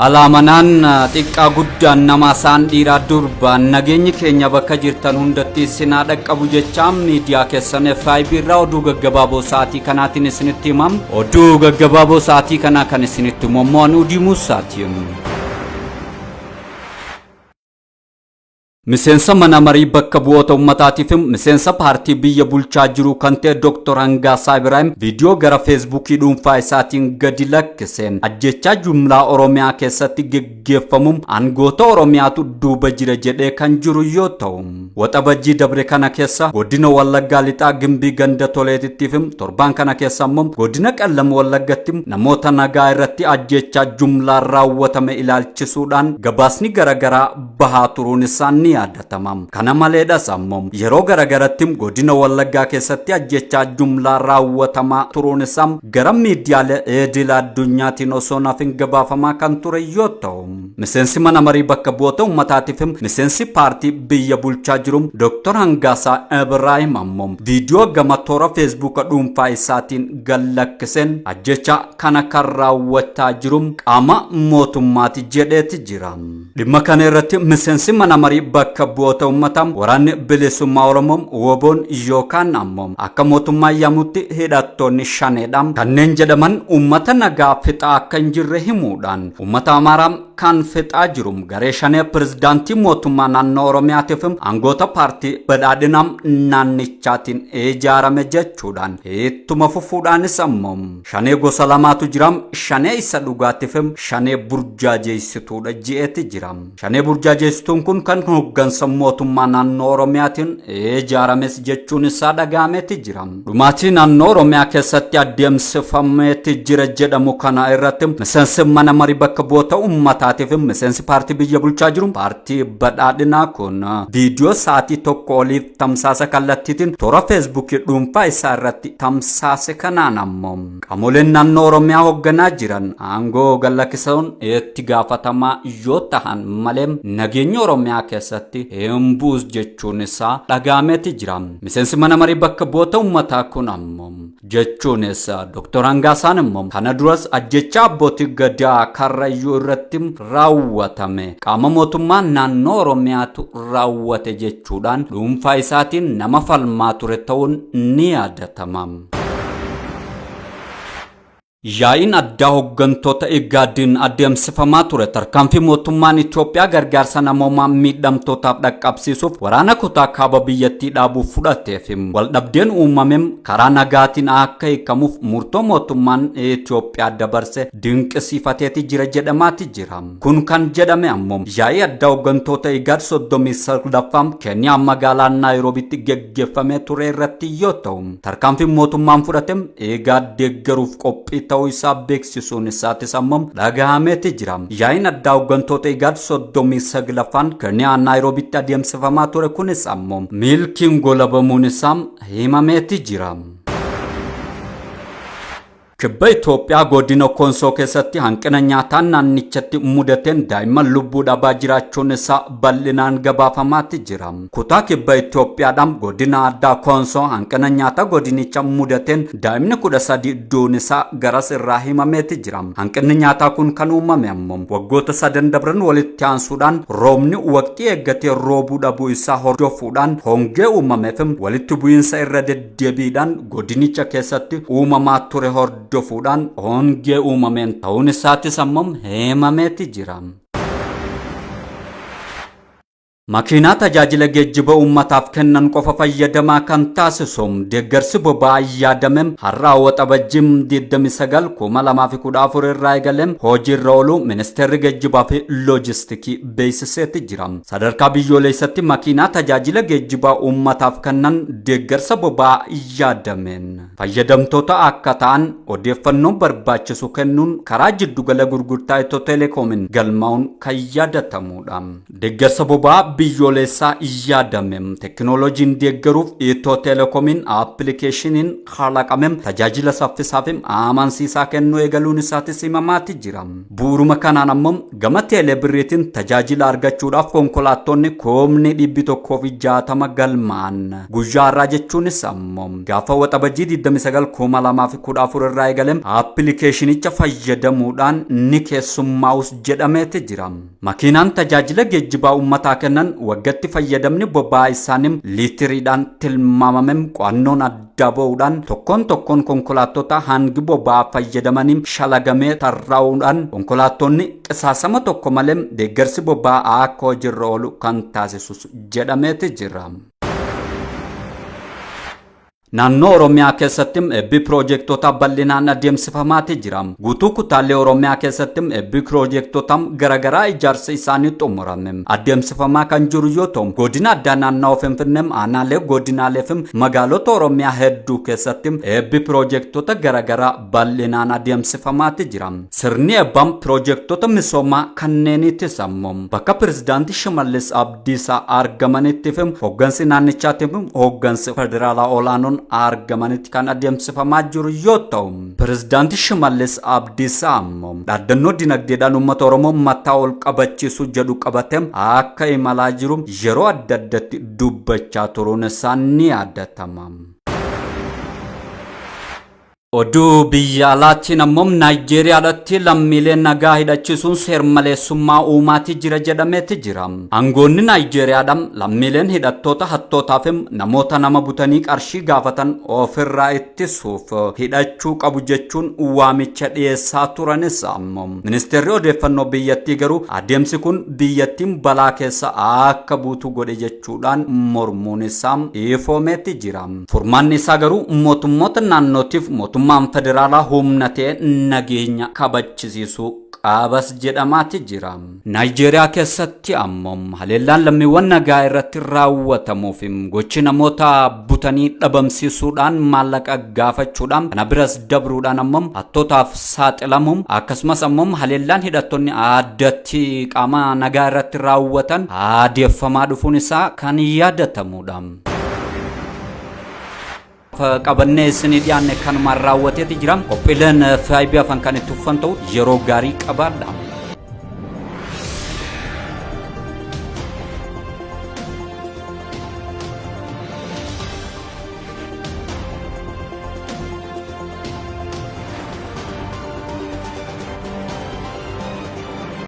Alaamanaan xiqqaa guddaan nama isaan dhiiraa durbaan nageenyi keenya bakka jirtan hundatti isin haa dhaqqabu jechaa miidiyaa keessan FIB irraa oduu gaggabaaboo sa'aatii kanaatiin isinitti himam. Oduu gaggabaaboo sa'aatii kanaa kan isinitti himu ammoo anuu Diimuusaati. Miseensa mana marii bakka bu'oota uummataatiif miseensa paartii biyya bulchaa jiru kan ta'e Dr. Hangaasaa Ibraahim viidiyoo gara feesbuukii dhuunfaa isaatiin gadi lakkiseen ajjechaa jumlaa Oromiyaa keessatti geggeeffamuun aangoota Oromiyaatu duuba jira jedhee kan jiru yoo ta'u waxabajjii dabre kana keessa godina Wallaggaa Lixaa Gimbii ganda Toleetittiif torbaan kana keessa immoo godina Qellam Wallaggatti namoota nagaa irratti ajjechaa jumlaa raawwatame ilaalchisuudhaan gabaasni garaagaraa bahaa turuun isaa ni yaadatama. Kana maleedhas ammoo yeroo garagaratti godina Wallaggaa keessatti ajjechaa jumlaa raawwatamaa turuun isaa gara miidiyaalee idil addunyaatiin osoo nafin gabaafamaa kan ture yoo ta'u miseensi mana marii bakka bu'oota uummataatiif miseensi paartii biyya bulchaa jiru Dr. Hangaasaa Ibraahim ammoo viidiyoo gama toora feesbuuka dhuunfaa isaatiin gallakkiseen ajjecha kana kan raawwataa jiru qaama mootummaati jedheeti jira. Dhimma kana irratti miseensi mana marii bakka bu'oota uummataa waraanni bilisummaa Oromoo woboon yookaan ammoo akka mootummaa yaamutti hidhattoonni shaneedha kanneen jedhaman uummata nagaa fixaa akka hin jirre himuudhaan uummata Amaaraa kan fixaa jiru garee shanee pirezidaantii mootummaa naannoo Oromiyaatiif aangoota paartii badhaadhinaa naannichaatiin ijaarame jechuudhaan ittuma fufuudhaanis ammoo shanee gosa lamaatu jira shanee isa dhugaatiif shanee burjaajeessituudha je'eeti jira. Shanee burjaajeessituun kun kan hooggansa mootummaa naannoo Oromiyaatiin ijaarames jechuun isaa dhaga'ameeti jira. Dhumaatii naannoo Oromiyaa keessatti adeemsifameeti jira jedhamu kana irratti miseensi mana marii bakka bu'oota uummataatiif miseensi paartii biyya bulchaa jiru paartii badhaadhinaa kun viidiyoo sa'aatii tokko oliif tamsaasa kallattiitiin toora feesbuukii dhuunfaa isaa irratti tamsaase kanaan ammoo qaamoleen naannoo Oromiyaa hoogganaa jiran aangoo gallakkisuun itti gaafatamaa yoo tahan malee nageenya Oromiyaa keessatti hin bu'us jechuun isaa dhaga'ameeti jira. Miseensi mana marii bakka bu'oota uummataa kun ammoo jechuunis Dr. Hangaasaan immoo kana duras ajjecha abbootii gadaa Karrayyuu irratti raawwatame qaama mootummaa naannoo Oromiyaatu raawwate jechuudhaan dhuunfaa isaatiin nama falmaa ture ta'uun ni yaadatama. Yaa'iin addaa hooggantoota Igaadiin adeemsifamaa ture tarkaanfii mootummaan Itoophiyaa gargaarsa namoomaa miidhamtootaaf dhaqqabsiisuuf waraana kutaa kaaba biyyattii dhaabuuf fudhateef waldhabdeen uumameen karaa nagaatiin akka hiikamuuf murtoo mootummaan Itoophiyaa dabarse dinqisiifateeti jira jedhamaati jira. Kun kan jedhame ammoo yaa'ii addaa hooggantoota Igaad 39ffaa Keeniyaa magaalaa Naayiroobitti geggeeffamee ture irratti yoo ta'u tarkaanfiin mootummaan fudhate Igaad deeggaruuf qophii ta'uu isaa beeksisuun isaatis ammoo dhagahameeti jira. Yaa'iin addaa hooggantoota Igaad 39ffaan Keeniyaa Naayiroobitti adeemsifamaa ture kunis ammoo milkiin golabamuun isaa himameeti jira. Kibba Itoophiyaa godina Konsoo keessatti hanqina nyaataa naannichatti mudateen daa'imman lubbuu dhabaa jiraachuun isaa bal'inaan gabaafamaatti jira. Kutaa Kibba Itoophiyaadhaan godina addaa Konsoo hanqina nyaataa godinicha mudateen daa'imni 13 duun isaa garas irraa himameeti jira. Hanqinni nyaataa kun kan uumame ammoo waggoota sadan dabran walitti aansuudhaan roobni waqtii eeggatee roobuu dhabuu isaa hordofuudhaan hongee uumameef walitti bu'iinsa irra deddeebiidhaan godinicha keessatti uumamaa ture hordofuudhaan hongee uumameen ta'uun isaatis ammoo himameeti jira. Makiinaa tajaajila geejjiba uummataaf kennan qofa fayyadamaa kan taasisu deeggarsi boba'aa yaadame har'a waxabajjii 29 2014 irraa eegalee hojiirra oolu ministeerri geejjibaa fi loojistikii beeksiseeti jira. Sadarkaa biyyoolessatti makiinaa tajaajila geejjibaa uummataaf kennan deeggarsa boba'aa yaadameen fayyadamtoota akka ta'an odeeffannoo barbaachisu kennuun karaa jiddugala gurgurtaa Itiyoo Teelekoomiin galmaa'uun kan yaadatamudha. Deeggarsa boba'aa biyyoolessaa yaadame tekinooloojiin deeggaruuf Itiyoo Teelekoomiin appilikeeshiniin kalaqame tajaajila saffisaa fi amansiisaa kennuu eegaluun isaatis himamaati jira. Bu'uuruma kanaan ammoo gama teeleebirriitiin tajaajila argachuudhaaf konkolaattonni kumni 160 galmaa'an guyyaa har'aa jechuunis ammoo gaafa Waxabajjii 29 2014 irraa eegale appilikeeshinicha fayyadamuudhaan ni keessummaa'us jedhameeti jira. Makiinaan tajaajila geejjibaa uummataa kennan waggatti fayyadamni boba'aa isaanii liitiriidhaan tilmaamame qo'annoon adda ba'uudhaan tokkoon tokkoon konkolaattota hangi boba'aa fayyadamanii shalagamee tarraa'uudhaan konkolaattonni qisaasama tokko malee deeggarsi boba'aa akka hojiirra oolu kan taasisus jedhameeti jira. Naannoo Oromiyaa keessatti eebbi piroojektota bal'inaan adeemsifamaati jira. Guutuu kutaalee Oromiyaa keessatti eebbi piroojektota garaagaraa ijaarsa isaanii xumurame adeemsifamaa kan jiru yoo ta'u, godina addaa naannawaa Finfinnee, aanaalee, godinaalee fi magaalota Oromiyaa hedduu keessatti eebbi piroojektota garaagaraa bal'inaan adeemsifamaati jira. Sirni eebbaa piroojektota misoomaa kanneeniitis ammoo bakka pirezidaantii Shimallis Abdiisaa argamanitti fi hooggansi naannichaatti fi hooggansi federaalaa olaanoon argamanitti kan adeemsifamaa jiru yoo ta'u, pirezidaantii Shimallis Abdiisaa ammoo dhaaddannoo dinagdeedhaan uummata Oromoo mataa ol qabachiisu jedhu qabatee akka imalaa jiru yeroo adda addatti dubbachaa turuun isaa ni yaadatama. Oduu biyya alaatiin ammoo Naayijeeriyaadhaatti lammiilee nagaa hidhachiisuun seer-maleessummaa uumaatii jira jedhameeti jira. Aangoonni Naayijeeriyaadha lammiileen hidhattoota hattootaa fi namoota nama butanii qarshii gaafatan ofirraa ittisuuf hidhachuu qabu jechuun waamicha dhiyeessaa turanis ammoo ministeerri odeeffannoo biyyattii garuu adeemsi kun biyyattiin balaa keessa akka buutu godhe jechuudhaan mormuun isaa ifoomeeti jira. Furmaanni isaa garuu mootummoota naannootiif mootummaan federaalaa humna ta'e nageenya kabachisiisuu qabas jedhamaati jira. Naayijeeriyaa keessatti ammoo haleellaan lammiiwwan nagaa irratti raawwatamuuf gochi namoota butanii dhabamsiisuudhaan maallaqa gaafachuudhaan kana biras dabruudhaan ammoo hattootaaf saaxilamuun akkasumas ammoo haleellaan hidhattoonni addatti qaama nagaa irratti raawwatan aadeeffamaa dhufuun isaa kan yaadatamudha. Qabannee isinii dhiyaanne kanumaan raawwateeti jira. Qophiileen faayibii hafan kan itti uffan ta'u yeroo gaarii qabaadha.